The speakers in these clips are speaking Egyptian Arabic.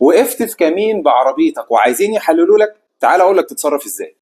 وقفت في كمين بعربيتك وعايزين يحللوا لك، تعال اقول لك تتصرف ازاي.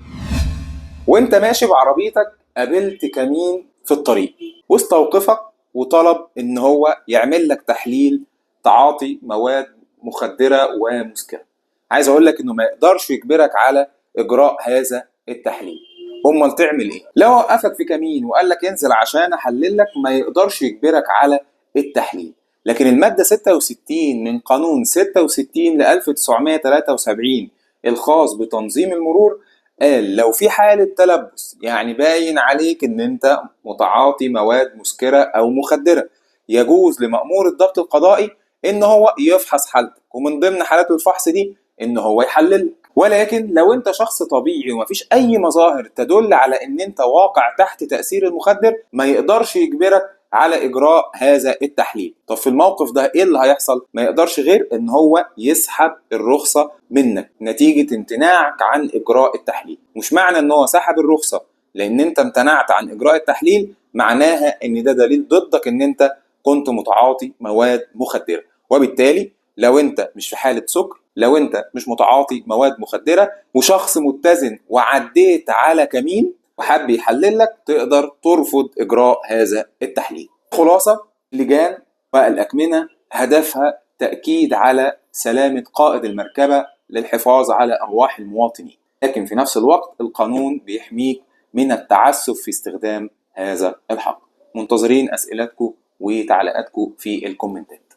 وانت ماشي بعربيتك قابلت كمين في الطريق واستوقفك وطلب ان هو يعمل لك تحليل تعاطي مواد مخدرة ومسكرة. عايز اقول لك انه ما يقدرش يجبرك على اجراء هذا التحليل. امال تعمل ايه؟ لو وقفك في كمين وقال لك انزل عشان احلل لك، ما يقدرش يجبرك على التحليل. لكن المادة 66 من قانون 66 ل 1973 الخاص بتنظيم المرور قال لو في حالة تلبس، يعني باين عليك ان انت متعاطي مواد مسكرة او مخدرة، يجوز لمأمور الضبط القضائي ان هو يفحص حالتك، ومن ضمن حالات الفحص دي ان هو يحللك. ولكن لو انت شخص طبيعي ومفيش اي مظاهر تدل على ان انت واقع تحت تأثير المخدر، ما يقدرش يجبرك على اجراء هذا التحليل. طب في الموقف ده ايه اللي هيحصل؟ ما يقدرش غير ان هو يسحب الرخصة منك نتيجة امتناعك عن اجراء التحليل. مش معنى ان هو سحب الرخصة لان انت امتنعت عن اجراء التحليل معناها ان ده دليل ضدك ان انت كنت متعاطي مواد مخدرة. وبالتالي لو انت مش في حالة سكر، لو انت مش متعاطي مواد مخدرة وشخص متزن وعديت على كمين وحب يحلل لك، تقدر ترفض إجراء هذا التحليل. خلاصة، لجان والأكمنة هدفها تأكيد على سلامة قائد المركبة للحفاظ على أرواح المواطنين، لكن في نفس الوقت القانون بيحميك من التعسف في استخدام هذا الحق. منتظرين أسئلتكم وتعليقاتكم في الكومنتات.